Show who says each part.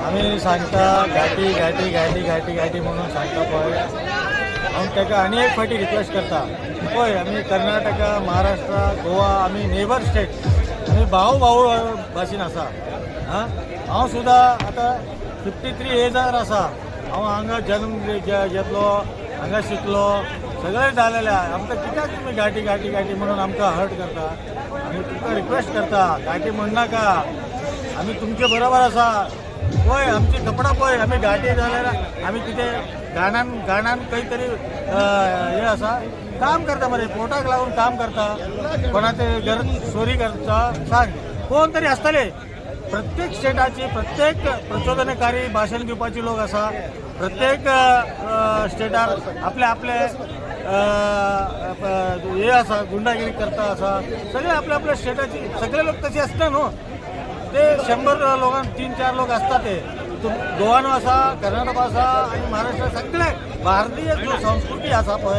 Speaker 1: आमी सांगता घाटी घाटी घाटी घाटी घाटी म्हणून सांगता पळय. हांव ताका आनी एक फावटी रिक्वेस्ट करता पळय, आमी कर्नाटका, महाराष्ट्र, गोवा आमी नेबर स्टेट, आमी भाव भाऊ भाशेन आसा. आं, हांव सुद्दां आतां 53 एजार आसा. हांव हांगा जल्म घेतलो, हांगा शिकलो, सगळें जालेलें आहा. आमकां कित्याक तुमी घाटी घाटी घाटी म्हणून आमकां हर्ट करता? आमी तुमकां रिक्वेस्ट करता, घाटी म्हणनाका. आमी तुमचे बरोबर आसा. पळय आमची कपडा पळय, आमी घाटी जाल्यार आमी कितें गाणान गाणान खंय तरी हें आसा, काम करता मरे, पोटाक लागून काम करता. कोणाचे घर चोरी करता सांग, कोण तरी आसतले. प्रत्येक स्टेटाची प्रत्येक प्रचोदनकारी भाशण दिवपाची लोक आसा. प्रत्येक स्टेटार आपले आपले हे आसा, गुंडागिरी करता आसा. सगळे आपल्या आपल्या स्टेटाची सगळे लोक तशी आसता न्हू. ते 100 लोकांक तीन चार लोक असतात. ते गोवानो आसा, कर्नाटक आसा आनी महाराष्ट्र, सगळे भारतीय जो संस्कृती आसा पळय.